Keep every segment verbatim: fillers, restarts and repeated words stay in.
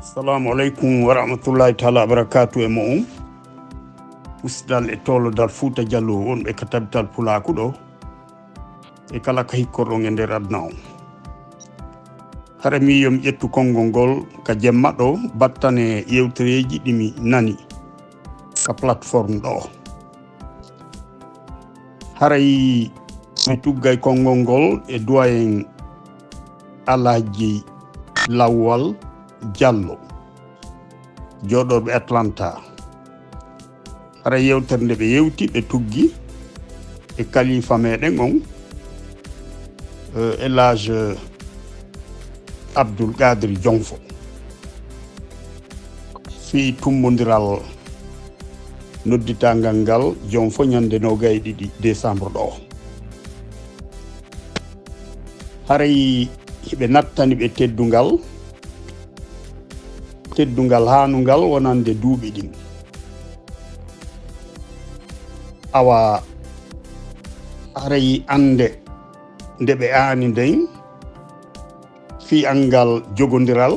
Assalamu aleykum wa rahmatullahi taala wa barakatu e mo on. Pusidal e tolodal Fuuta Jallo wonɓe ka tabital Pulaaku ɗo. E kala ka hikkorɗon e nder aduna on. Hara mi yo mi ƴettu konngol ngol ka jemma ɗo, battane yewtereeji ɗi mi nani ka plateforme ɗo. Haray mi tuggay konngol ngol e doyen Alhaji Lawal Jallo, jooɗorɓe Atlanta. Haray yewtere nde ɓe yewti, ɓe tuggi e kalifa meɗen on, eh, El Hadj Abdoul Qadir Jonfo, fii tummbondiral nodditangal ngal Jonfo ñande noogay e ɗiɗi décembre ɗo. Haray hiɓe nattani ɓe teddungal, teddungal haanungal wonande duuɓi ɗin. Awa, haray annde nde ɓe aani nden, fii anngal jogondiral,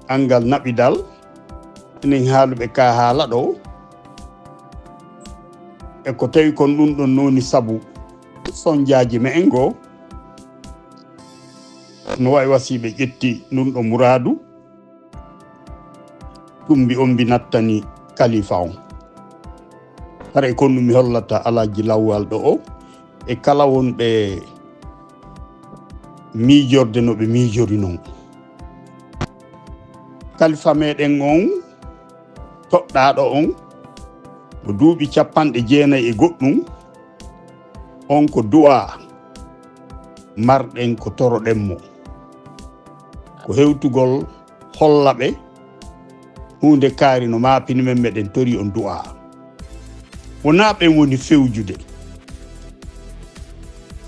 anngal naɓidal, enen haaluɓe ka haala ɗo, e ko tawi kon ɗum ɗon noni sabu sonjaaji me'en goo, no wayi wasi ɓe ƴetti ɗum ɗo muraadu, ɗum mbi on mbi nattani kalifa on. Haray kon ɗum mi hollata Alhaji Lawal ɗo o, e kala wonɓe miijorde no ɓe miijori non. Kalifa meɗen on toɗɗaaɗo on, mo duuɓi capanɗe jeenayi e goɗɗum, on ko du'a marɗen ko toroɗen mo. Ko hewtugol holla ɓe huunde kaari no maapini men, meɗen tori on du'a. Wonaa ɓen woni fewjude.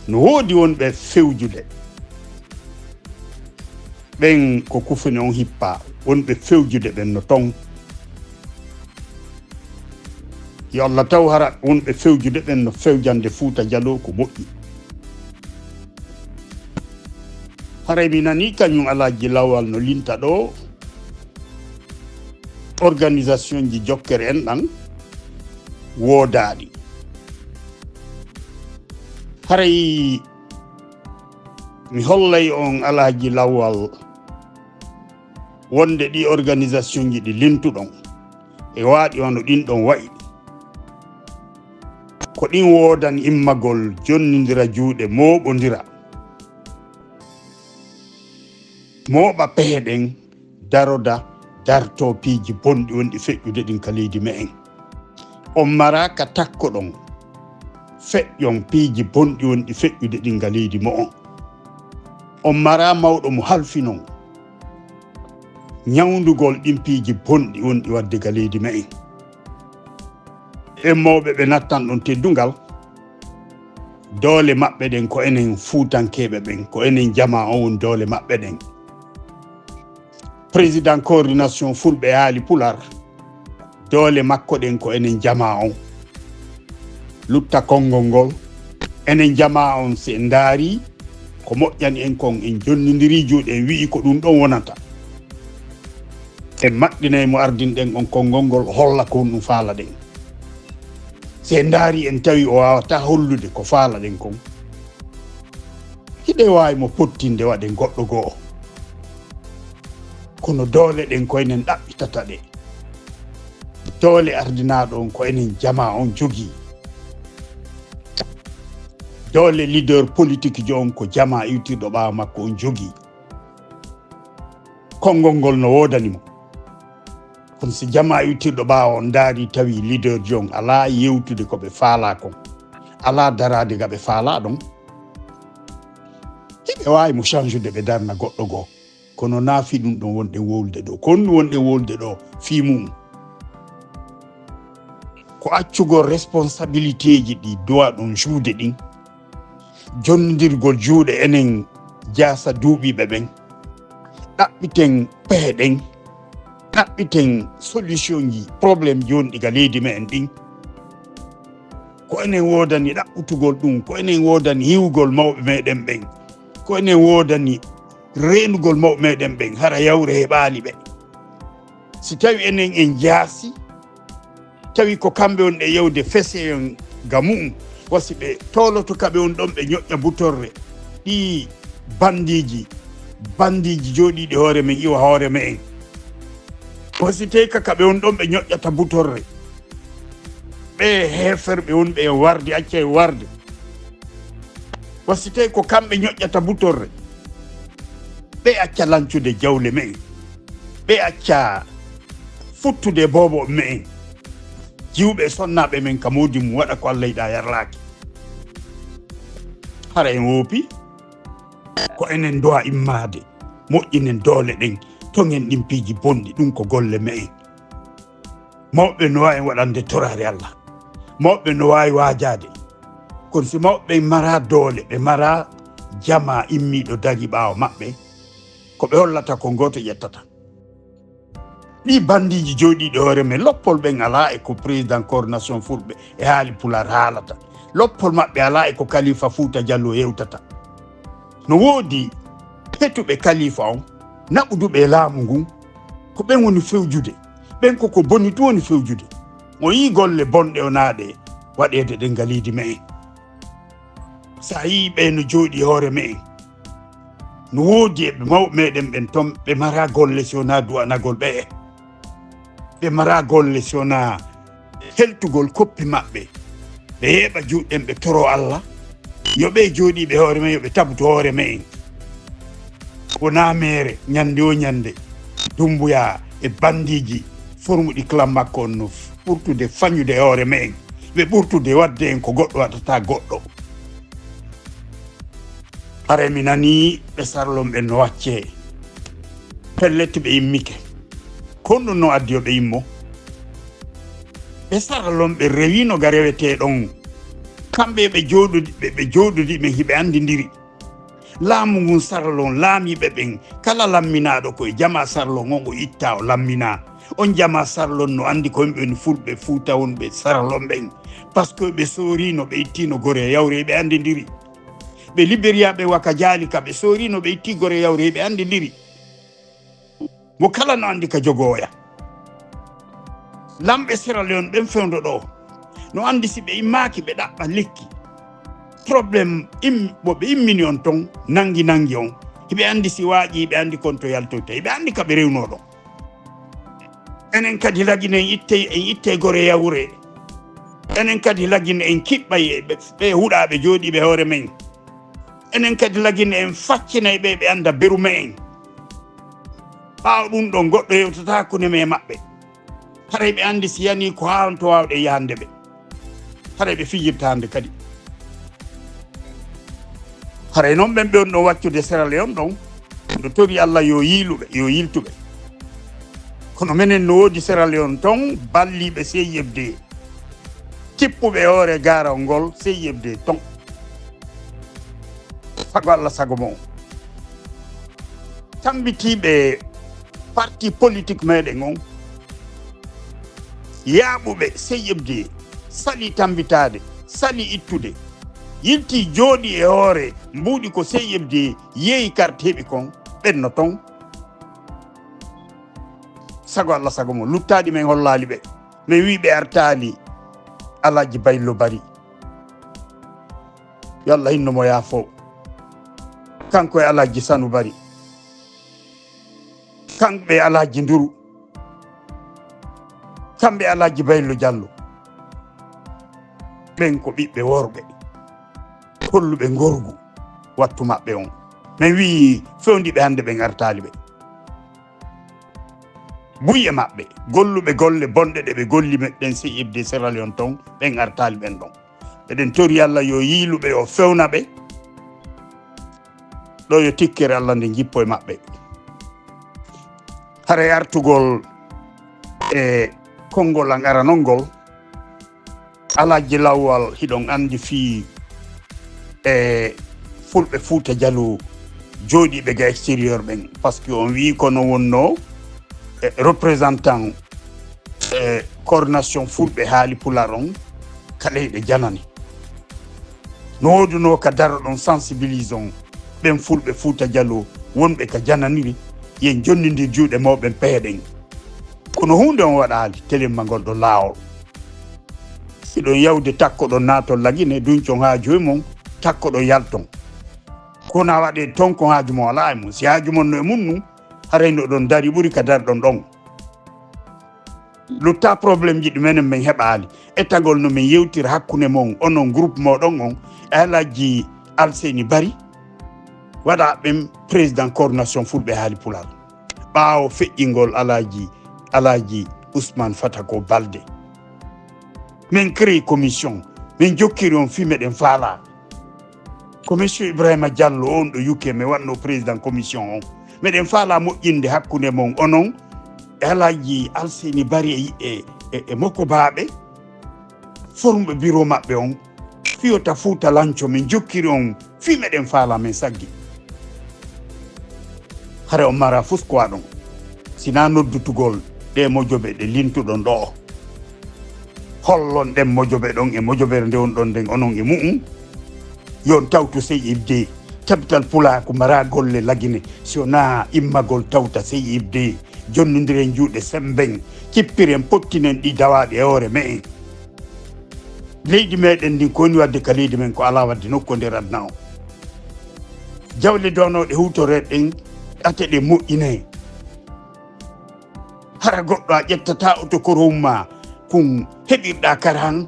No woodi wonɓe fewjude. Ɓen ko kufune on hippa. Wonɓe fewjude ɓen no ton. Yo Allah taw hara wonɓe fewjude ɓen no fewjande Fuuta Jallo ko moƴƴi. Haray mi nani kañum Alhaji Lawal no linta ɗo organisation ji jokkere en ɗan woodaaɗi. Haray mi hollay on Alhaji Lawal wonde ɗi organisation ji ɗi lintuɗon e waaɗi wano ɗin ɗon wa'i, ko ɗin woodan immagol jonnindira juuɗe, mooɓondira, mooɓa pehe ɗen, daroda, darto piiji bonɗi wonɗi feƴƴude ɗin ka leydi me'en. On mara ka takkoɗon feƴƴon piiji bonɗi wonɗi feƴƴude ɗin ka leydi mo'on. On mara mawɗo mo halfinon ñawndugol ɗin piiji bonɗi wonɗi waɗde ka leydi me'en. Ɓen mawɓe ɓe nattan ɗon teddungal, doole maɓɓe ɗen ko enen fuutankeeɓe ɓen, ko enen jamaa on woni doole maɓɓe ɗen. Président coordination Fulɓe e haali Pular, doole makko ɗen ko enen jamaa on. Lutta konngol ngol, enen jamaa on, si en ndaari ko moƴƴani en kon, en jonnindiri juuɗe, en wi'i ko ɗum ɗon wonata. En maɗɗinay mo ardinɗen on konngol ngol, holla ko honɗum faalaɗen. Si en ndaari en tawi o waawataa hollude ko faalaɗen kon, hiɗen waawi mo pottinde, waɗen goɗɗo go'o. Kono doole ɗen ko enen ɗaɓɓitata ɗe. Doole ardinaaɗo on ko enen jamaa on jogii. Doole leader politique jo on ko jamaa iwtirɗo ɓaawo makko on jogii. Konngol ngol no woodani mo. Kono si jamaa iwtirɗo ɓaawo on ndaari tawi leader jo on alaa yewtude ko ɓe faalaa kon, alaa daraade ga ɓe faalaa ɗon, hiɓe waawi mo change de ɓe darna goɗɗo goo. Kono naa fii ɗum ɗon wonɗen wowlude ɗoo. Ko honɗum wonɗen wowlude ɗoo fii mu'um? Ko accugol responsabilité ji ɗi duwaɗon juude ɗin, jonndirgol juuɗe enen jaasa duuɓiiɓe ɓen, ɗaɓɓiten pehe ɗen, ɗaɓɓiten solution ji problème ji wonɗi ga leydi me'en ɗin. Ko enen woodani ɗaɓɓutugol ɗum, ko enen woodani hiwgol mawɓe meɗen ɓen, ko enen woodani reenugol mawɓe meɗen ɓen, hara yawre heɓaali ɓe. Si tawi enen en jaasi, tawi ko kamɓe woni e yewde feseyon ga mu'un, wasi ɓe tooloto kaɓe woni ɗon ɓe ñoƴƴa butorre. Ɗi bandiiji, bandiiji jooɗiiɗi hoore men, iwa hoore me'en. Wasi tawi ka kaɓe woni ɗon ɓe ñoƴƴata butorre. Ɓe heeferɓe woni ɓe e warde, acca e warde. Wasi tawi ko kamɓe ñoƴƴata butorre. Ɓe acca lancude jawle me'en. Ɓe acca futtude boobo me'en. Jiwɓe e sonnaaɓe men ka moodi mum waɗa ko Allah yiɗa yarlaaki. Hara en woopi, ko enen ndowa immaade, moƴƴinen doole ɗen, toŋen ɗin piiji bonɗi, ɗum ko golle me'en. Mawɓe no waawi waɗande toraare Allah. Mawɓe no waawi waajaade. Kono si mawɓe ɓen mara doole, ɓe mara jamaa immiiɗo dari ɓaawo maɓɓe, ko ɓe hollata ko gooto ƴettata. Ɗi bandiiji jooɗiiɗi hoore men, loppol ɓen alaa e ko président coordination fulɓe e haali pulaar haalata. Loppol maɓɓe alaa e ko Kalifa Fuuta Jallo yewtata. No woodi hetuɓe Kalifa on, naɓuduɓe e laamu ngun, ko ɓen woni fewjude. Ɓen ko ko boni tun woni fewjude. O yii golle bonɗe o naaɗe waɗeede ɗen galiidi me'en. Sa yii ɓe no jooɗi hoore me'en, no woodi e ɓe mawɓe meɗen ɓen ton, ɓe mara golle si wonaa du'anagol ɓe. Ɓe mara golle si wonaa heltugol koppi maɓɓe. Ɓe yeeɓa juuɗe ɗen, ɓe toro Allah. Yo ɓe jooɗiiɓe hoore men, yo ɓe tabuto hoore me'en. Wonaa meere, ñande o ñande, Dumbuya e bandiiji formuɗi clan makko on no ɓurtude fañude hoore me'en. Ɓe ɓurtude waɗde en ko goɗɗo waɗata goɗɗo. Hare mi nanii ɓe sarlon ɓe no waccee. Pellet ɓe immike. Ko honɗum no addi yo ɓe immo? Ɓe sarlon ɓe rewino ga rewetee ɗon. Kamɓe ɓe jooɗudi, ɓe, ɓe jooɗudi ɓe hiɓe anndindiri. Laamu ngun sarlon laamiiɓe ɓen, kala lamminaaɗo ko e jamaa sarlon on o itta o lamminaa. On jamaa sarlon no anndi ko yimɓe woni fulɓe Fuuta wonɓe sarlon ɓen. Par ce que ɓe soorino, ɓe ittino Gore Yawre, ɓe anndindiri. Ɓe Liberiya ɓe waka jaali ka ɓe soorino, ɓe itti Gore Yawre, ɓe anndindiri. Mo kala no anndi ka jogooya. Lamɓe Sierra Leone ɓen fewndo ɗoo no anndi si ɓe immaaki ɓe ɗaɓɓa lekki. Problème im-, mo ɓe immini on ton nangi nangi on. Hiɓe anndi si waaƴi, hiɓe anndi kon to yaltoyta. Hiɓe anndi ka ɓe rewnoo ɗon. Enen kadi lagine en itte, en itte Gore Yawre. Enen kadi lagine en kiɓɓay e ɓe, ɓe huɗaaɓe jooɗiiɓe hoore men. Enen kadi lagine en faccinay ɓe, ɓe annda beru me'en. Ɓaawo ɗum ɗon goɗɗo yewtata hakkunde men e maɓɓe. Haray ɓe anndi si yanii ko haa on to waawɗen yahande ɓe. Haray ɓe fijirta hande kadi. Haray noon ɓen ɓe on ɗon waccude Sierra Leone ɗon, no tori Allah yo yiiluɓe, yo yiltuɓe. Kono menen no woodi Sierra Leone ton balliiɓe C I F D, tippuɓe hoore gaaral ngol C I F D ton. Sago Allah, sago mo on. Tambitiiɓe parti politique meɗen on, yaaɓuɓe C I F D, sali tambitaade, sali ittude, yilti jooɗi e hoore mbuuɗi ko C I F D yeeyi carte heɓi kon, ɓen no ton. Sago Allah, sago mo. Luttaaɗi men hollaali ɓe. Men wii ɓe artaali Alhaji Baylo Bari. Yo Allah hinno mo yaafo. Kanko e Alhaji Sanu Bari. Kamɓe e Alhaji Nduru. Kamɓe e Alhaji Baylo Jallo. Ɓen ko ɓiɓɓe worɓe. Holluɓe ngorgu wattu maɓɓe on. Men wii fewndiiɓe hande ɓen artaali ɓe. Buy e maɓɓe, golluɓe golle bonɗe ɗe ɓe golli meɗen C I F D Sierra Leone ton, ɓen artaali ɓen ɗon. Eɗen tori Allah yo yiiluɓe o fewna ɓe. Ɗo yo tikkere Allah nde jippo e maɓɓe. Haray artugol e konngol an aranol ngol, Alhaji Lawal, hiɗon anndi fii e Fulɓe Fuuta Jaloo jooɗiiɓe ga extérieur ɓen, parce que on wii kono wonnoo e représentant e coordination Fulɓe haali Pulaar on ka leyɗe janane. No woodunoo ka daro ɗon sensibilisons ɓen Fulɓe Fuuta Jaloo wonɓe ka jananiri, yen jonnindir juuɗe mawɓe pehe ɗen. Kono huunde on waɗaali, telemma ngol ɗo laawol. Siɗon yawde takko ɗon naaton Lagine, duncon haaju e mon, takko ɗon yalton. Kono a waɗe ton ko haaju mon alaa e mum. Si haaju mon no e mum nun, haray no ɗon dari ɓuri ka darɗon ɗon. Lutta problème ji ɗi menen men heɓaali. Etagol no men yewtira hakkunde mon, onon groupe moɗon on, e Alhaji Alseni Bari, waɗa ɓen président coordination fulɓe haali pulaar. Ɓaawo feƴƴingol Alhaji, Alhaji Ousmane Fatako Balde. Men créé commission, men jokkiri on fii meɗen faalaa. Ko Monsieur Ibrahima Diallo on ɗo U K men wanno président commission on. Meɗen faalaa moƴƴinde hakkunde mon onon e Alhaji Alseni Bari e, e, e, e Moko Baaɓe, formuɓe bureau maɓɓe on, fiyota Fuuta Lanco, men jokkiri on fii meɗen faalaa men saggi. Hare on mara fus ko waɗon. Sinaa noddutugol ɗe mojobe ɗe lintuɗon ɗo. Hollon ɗen mojobe ɗon e mojobere nde on ɗon nden onon e mu'un. Yon tawtu C I B D, capital pulaaku mara golle Lagine, si wonaa immagol tawta C I B D, jonnindiren juuɗe semben, cippiren pottinen ɗi dawaaɗi e hoore me'en. Leydi meɗen ndin ko woni wadde ka leydi men ko alaa wadde nokku nder aduna o. Jawle doonooɗe huutoreeɗen ɗate ɗe moƴƴinee. Hara goɗɗo a ƴettataa oto korom ma kun heɓirɗaa kara han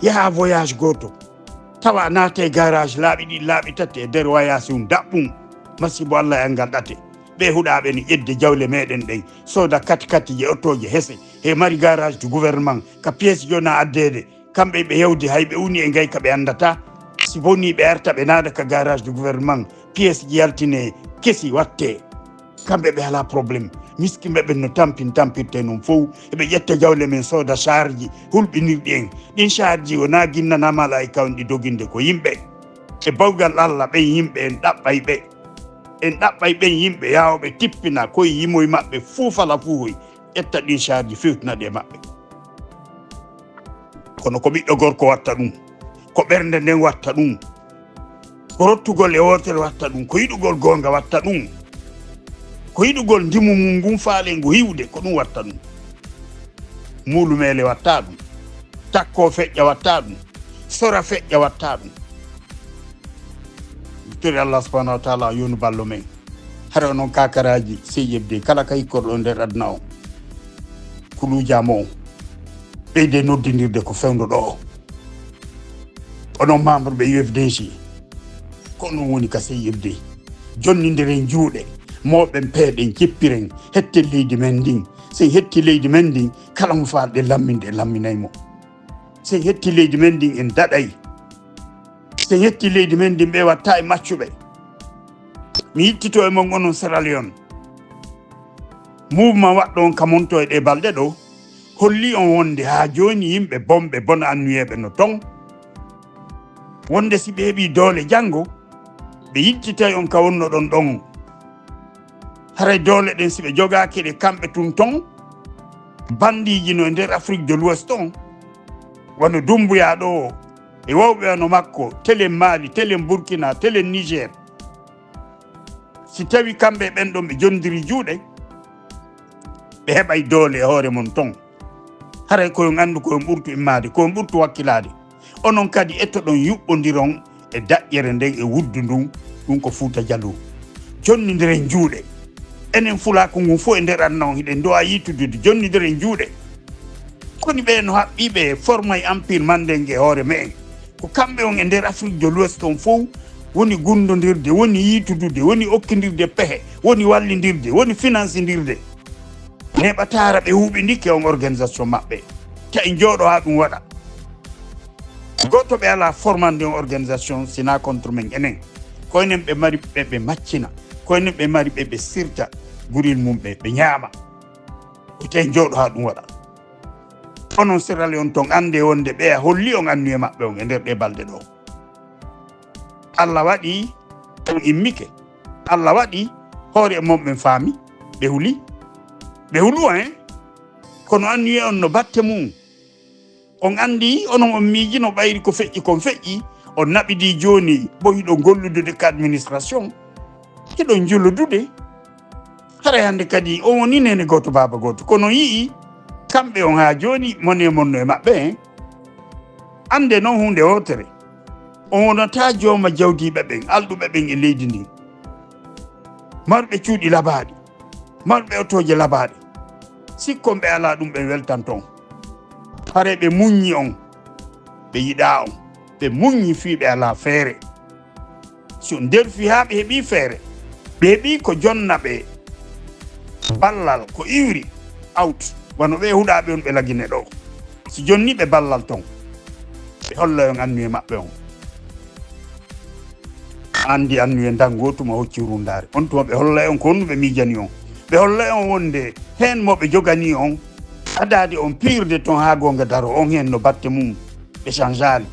yaha voyage gooto. Tawa a naata e garage laaɓi ɗiɗi, laaɓi tati e nder wayaasi un daɓɓum. Masibo Allah e angal ɗate. Ɓe huɗaaɓe no ƴedde jawle meɗen ɗen. Sooda kati kati je otooje hese. He mari garage du gouvernement. Ka pièce jona addeede. Kamɓe ɓe yawdi hay ɓe woni e ngayka ɓe anndata. Si boni ɓe arta ɓe naada ka garage du gouvernement. Pièce ji yaltine kesi watte. Kamɓe ɓe alaa problème. Miskinɓe ɓen no tampin tampirte non fow. Eɓe ƴetta jawle men sooda charge hulɓinirɗi en. Ɗin charge wonaa ginnanaa malaa'ika on ɗi doginde ko yimɓe. E bawgal Allah ɓen yimɓe en ɗaɓɓay ɓe. En ɗaɓɓay ɓen yimɓe yaawɓe tippina koye yimoy maɓɓe fuu fala fuuhoy. Ƴetta ɗin charge fewtina ɗi e maɓɓe. Kono ko ɓiɗɗo gorko watta ɗum. Ko ɓernde nden watta ɗum. Ko rottugol e wootere watta ɗum, ko yiɗugol goonga watta ɗum, ko yiɗugol ndimu mum ngun faaleengu hiwde, ko ɗum watta ɗum. Muulu meele watta ɗum, takko feƴƴa watta ɗum, sora feƴƴa watta ɗum. Tori Allah subhanahu wa taala yonu ballo men. Hara onon kakaraaji C I B D kala ka ikkorɗo nder aduna o, kuluuja mo o, ɓeyde noddindirde ko fewndo ɗo o. Onon membre ɓe U F D G, ko onon woni ka C I B D. Jonnindiren juuɗe, mooɓen peeɗen, ceppiren, hetten leydi men ndin. Sen hetti leydi men ndin, kala mo faalɗen lamminde, en lamminay mo. Sen hetti leydi men ndin, en daɗay. Sen hetti leydi men ndin, ɓe watta e maccuɓe. Mi yittito e mon onon Sierra Leone. Mouvement waɗɗo on ka monto e ɗe balɗe ɗo, holli on wonde haa jooni yimɓe bonɓe bona annuyeeɓe no ton. Wonde si ɓe heɓi doole janngo, ɓe yittitay on ka wonnoɗon ɗon. Haray doole ɗen si ɓe jogaaki ɗe kamɓe tun ton, bandiiji no e nder Afrique de l'Ouest on, wano Dumbuya ɗo, e wawɓe wano makko, telen Mali, telen Burkina, telen Niger. Si tawi kamɓe ɓen ɗon ɓe jondiri juuɗe, ɓe heɓay doole e hoore mon ton. Haray ko on anndu ko on ɓurtu immaade, ko on ɓurtu wakkilaade. Onon kadi ettoɗon yuɓɓondiron e daƴƴere nden e wuddu ndun, ɗum ko Fuuta Jaloo. Jonnindiren juuɗe. Enen fulaaku ngun fof e nder aduna on hiɗen ndowa yiitudude, jonnindiren juuɗe. Koni ɓe no haɓɓi ɓe formay Empire Mandingue e hoore me'en. Ko kamɓe on e nder Afrique de l'Ouest on fof woni gundondirde, woni yiitudude, woni okkindirde pehe, woni wallindirde, woni finansindirde. Neeɓataara ɓe huuɓindike on organisation maɓɓe. Tawi jooɗo haa ɗum waɗa. Gooto ɓe alaa formande on organisation sinaa contre men enen. Ko enen ɓe mari ɓe ɓe maccina. Ko enen ɓe mari ɓe ɓe sirta guril mum ɓe, ɓe ñaama. Ko tawi jooɗo haa ɗum waɗa. Onon Sierra Leone ton annde wonde ɓe a holli on annuye maɓɓe on e nder ɗe balɗe ɗo. Allah waɗi on immike. Allah waɗi hoore e mon ɓen faami. Ɓe huli. Ɓe hulu en. Kono annuye on no batte mum. On anndi onon on miijino ɓayri ko feƴƴi kon feƴƴi. On naɓidi jooni bo hiɗon golludude ka administration. Hiɗon juludude. Haray hannde kadi on woni neene gooto, baaba gooto, kono yi'i kamɓe on haa jooni, mone monno e maɓɓe en. Annde noon huunde wootere, on wonataa jooma jawdiiɓe ɓen, alɗuɓe ɓen e leydi ndin, marɓe cuuɗi labaaɗi, marɓe otooje labaaɗe. Sikkon ɓe alaa ɗum, ɓe weltanto on. Haray ɓe muññi on, ɓe yiɗaa on, ɓe muññi fii ɓe alaa feere. Si on derfi haa ɓe heɓii feere, ɓe heɓii ko jonna ɓe ballal, ko iwri, out, wano ɓe huɗaaɓe on ɓe Lagine ɗoo. Si jonni ɓe ballal ton, ɓe holla on annuye maɓɓe on. Anndi annuye ndan goo tuma hocci rundaare. On tuma ɓe holla on ko honno ɓe miijani on. Ɓe holla on wonde heen mo ɓe joganii on, adaade on piirde ton haa goonga daroo, on heen no batte mum ɓe changeaali.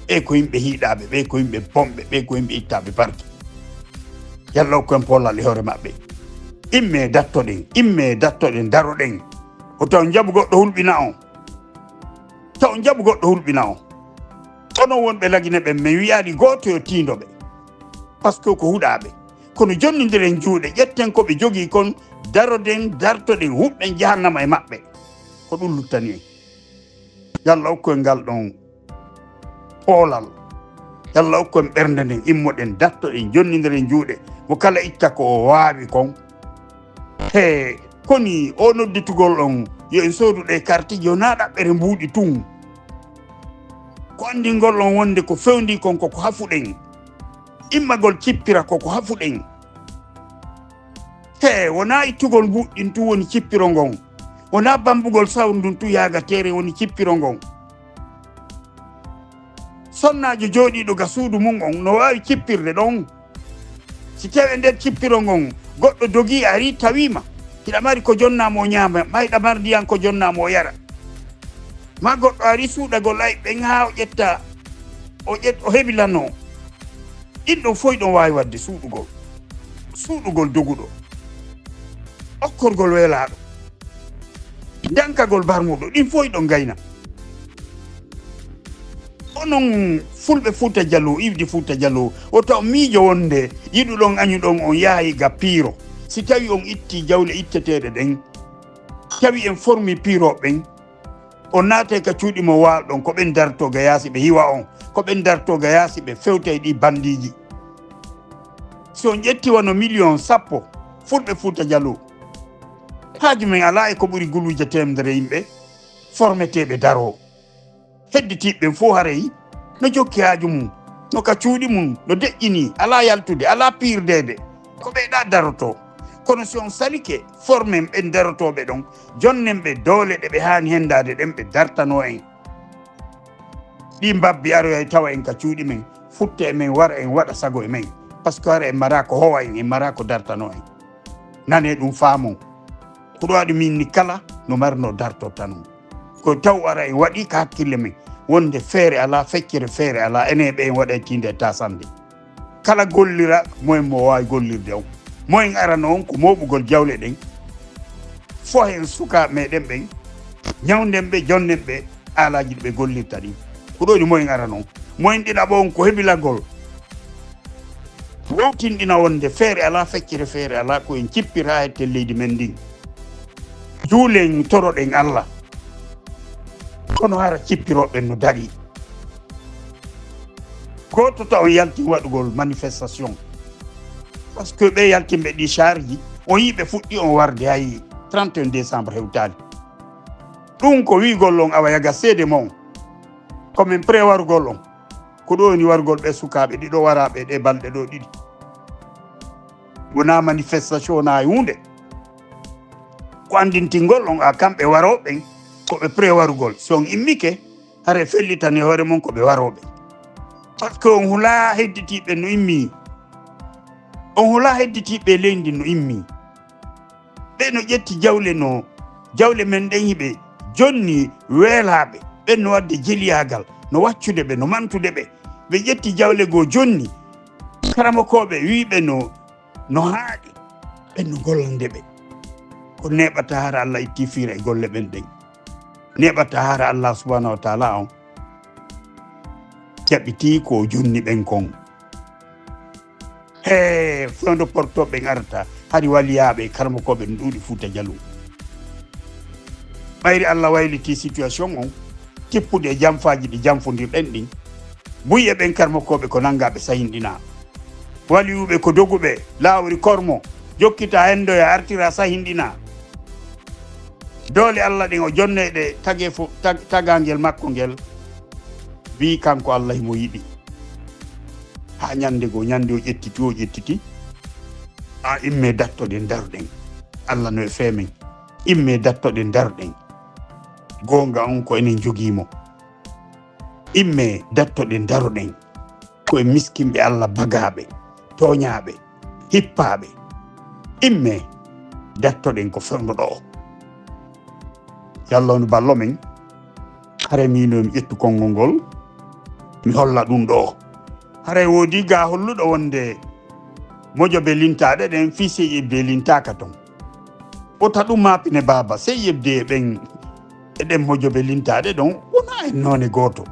Ɓee ko yimɓe hiiɗaaɓe, ɓee ko yimɓe bonɓe, ɓee ko yimɓe ittaaɓe barke. Yalla okku en poolal e hoore maɓɓe. Immee dattoɗen, immee dattoɗen, daroɗen. Ko taw njaɓu goɗɗo hulɓina on. Taw njaɓu goɗɗo hulɓina on. Onon wonɓe Lagine ɓen, min wiyaali gooto yo tiindo ɓe. Parce que ko huɗaaɓe. Kono jonnindiren juuɗe, ƴetten ko ɓe jogii kon, daroɗen, dartoɗen, huɓɓen jahannama e maɓɓe. Ko ɗum luttani en. Yalla okku en ngal ɗon poolal. Yalla okku en ɓernde nden, immoɗen, dattoɗen, jonnindiren juuɗe. Mo kala itta ko o waawi kon. He, koni o nodditugol on, yo en soodu ɗe kartiji, wonaa ɗaɓɓere mbuuɗi tun. Ko anndingol on wonde ko fewndii kon ko ko hafuɗen. Immagol cippira ko ko hafuɗen. He, wonaa ittugol mbuuɗi ɗin tun woni cippiro ngon. Wonaa bambugol sawru ndun tun yaaga teere woni cippiro ngon. Sonnaajo jooɗiiɗo ga suudu mum on no waawi cippirde ɗon. Si tawii e nder cippiro ngon, goɗɗo dogii arii tawii ma, hiɗa mari ko jonnaa mo o ñaama, maa hiɗa mari ndiyan ko jonnaa mo o yara. Maa goɗɗo arii suuɗagol ay ɓen haa o ƴetta, o ƴet-, o hebilanoo. Ɗin ɗon fof hiɗon waawi waɗde, suuɗugol. Suuɗugol doguɗo. Okkorgol welaaɗo. Dankagol barmuɗo, ɗin fof hiɗon gayna. Onon Fulɓe Fuuta Jaloo, iwdi Fuuta Jaloo, wota on miijo wonde yiɗuɗon añuɗon on yahay ga piiro. Si tawii on ittii jawle itteteeɗe ɗen, tawi en formii piirooɓe ɓen, on naatay ka cuuɗi mon waalɗon, ko ɓen dartoo ga yaasi ɓe hiwa on, ko ɓen dartoo ga yaasi ɓe fewta e ɗii bandiiji. Si on ƴetti wano miliyon sappo Fulɓe Fuuta Jaloo, haaju men alaa e ko ɓuri guluuje teemedere yimɓe formeteeɓe daroo. Hedditiiɓe ɓen fof haray no jokki haaju mum, no ka cuuɗi mum, no deƴƴinii, alaa yaltude, alaa piirdeede. Ko ɓee ɗaa darotoo. Kono si on salike, formen ɓen darotooɓe ɗon, jonnen ɓe doole ɗe ɓe haani henndaade ɗen, ɓe dartanoo en. Ɗii mbabbi aroyay tawa en ka cuuɗi men, futta e men, wara en waɗa sago e men. Parce que hara en maraa ko howa en, en maraa ko dartanoo en. Nanee ɗum, faamon. Ko ɗum waɗi min ni kala no marnoo dartorta non. Ko taw ara en waɗi ka hakkille men, wonde feere alaa, feccere feere alaa, enen ɓe en waɗay tiinde e taasande. Kala gollira, moyen mo waawi gollirde on. Moyen arano on ko mooɓugol jawle ɗen. Fo hen sukaaɓe meɗen ɓen, ñawnden ɓe, jonnen ɓe, aalaaji ɗi ɓe gollirta ɗin. Ko ɗo woni moyen arano on. Moyen ɗiɗaɓo on ko hebilagol. Wowtinɗina wonde feere alaa, feccere feere alaa, ko en cippir haa hetten leydi men ndin. Juulen, toroɗen Allah. Kono hara cippirooɓe no darii. Gooto taw on yaltin waɗugol manifestation. Parce que ɓe yaltinɓe ɗi charge, on yii ɓe fuɗɗi on warde hay trente et un décembre hewtaali. Ɗum ko wi'ugol on awa yaga seede mon. Ko min prêt warugol on. Ko ɗo woni warugol ɓe sukaaɓe ɗiɗo waraaɓe ɗe balɗe ɗo ɗiɗi. Wonaa manifestation, wonaa e huunde. Ko anndintingol on a kamɓe warooɓe ɓen, ko ɓe prêt warugol. Si on immike, hare fellitane hoore mon ko ɓe warooɓe. Parce que on hulaa hedditiiɓe no immi. On hulaa hedditiiɓe leydi no immi. Ɓe no ƴetti jawle no, jawle men ɗen hiɓe jonni weelaaɓe. Ɓen no waɗde jeliyaagal, no waccude ɓe, no mantude ɓe. Ɓe ƴetti jawle goo jonni. Karamokooɓe wiiɓe no, no haaɗi. Ɓen no gollande ɓe. Ko neeɓata hara Allah itti fiira e golle ɓen ɗen. Neeɓata hara Allah subhanahu wa taala on jaɓitii ko o jonni ɓen kon. He, fewndo porto ɓen arata. Hari waliyaaɓe e karmokooɓe no ɗuuɗi Fuuta Jalum. Ɓayri Allah wayliti situation on, tippude e jamfaaji ɗi jamfondirɗen ɗin, buy e ɓen karmokooɓe ko nangaaɓe sahinɗinaa. Waliyuuɓe ko doguɓe, laawri kormo, jokkita hendoya artira sahinɗinaa. Doole Allah ɗen o jonney ɗe tagee fo-, tag-, tagaangel makko ngel, bii kanko Allah himo yiɗi. Haa ñande goo, ñande o ƴettiti, o ƴettiti. A immee dattoɗen daroɗen. Allah no e fee men. Immee dattoɗen daroɗen. Goonga on ko enen jogii mo. Immee dattoɗen daroɗen. Ko e miskinɓe Allah bagaaɓe, tooñaaɓe, hippaaɓe. Immee dattoɗen ko fewndo ɗoo. Yo Allah no ballo men. Haray miino mi ƴettu konngol ngol, mi holla ɗum ɗoo. Haray woodi gaa holluɗo wonde mojobe lintaaɗe ɗen fii C I F D lintaaka ton. Wota ɗum maapine baaba, C I F D e ɓen, e ɗen mojobe lintaaɗe ɗon, wonaa en noone gooto.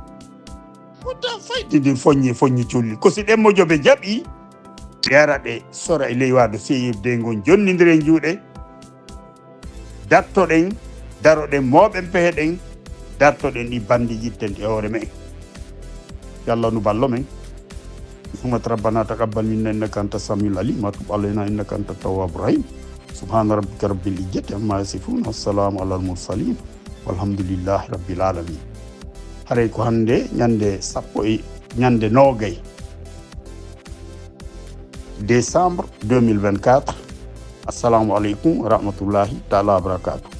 Wota fayde ndin foññe foññi colli. Ko si ɗen mojobe jaɓi, ɓe ara ɗe sora e ley waado C I F D ngon, jonnindiren juuɗe. Dartoɗen, daroɗen, mooɓen pehe ɗen, dartoɗen ɗi bandi ƴitten e hoore men. Yo Allah no ballo men. Muhammad, Rabbana taqabbal minna innaka anta samiul alim, wa tub alaina innaka anta tawwabur rahim. Subhana rabbika rabbil izzati amma yasifun, wa salamun alal mursalin, walhamdulillahi rabbil alamin. Haray ko hannde ñande sappo e, ñande noogay décembre deux mille vingt-quatre. Assalamu aleykum wa rahmatullahi taala wa barakatuh.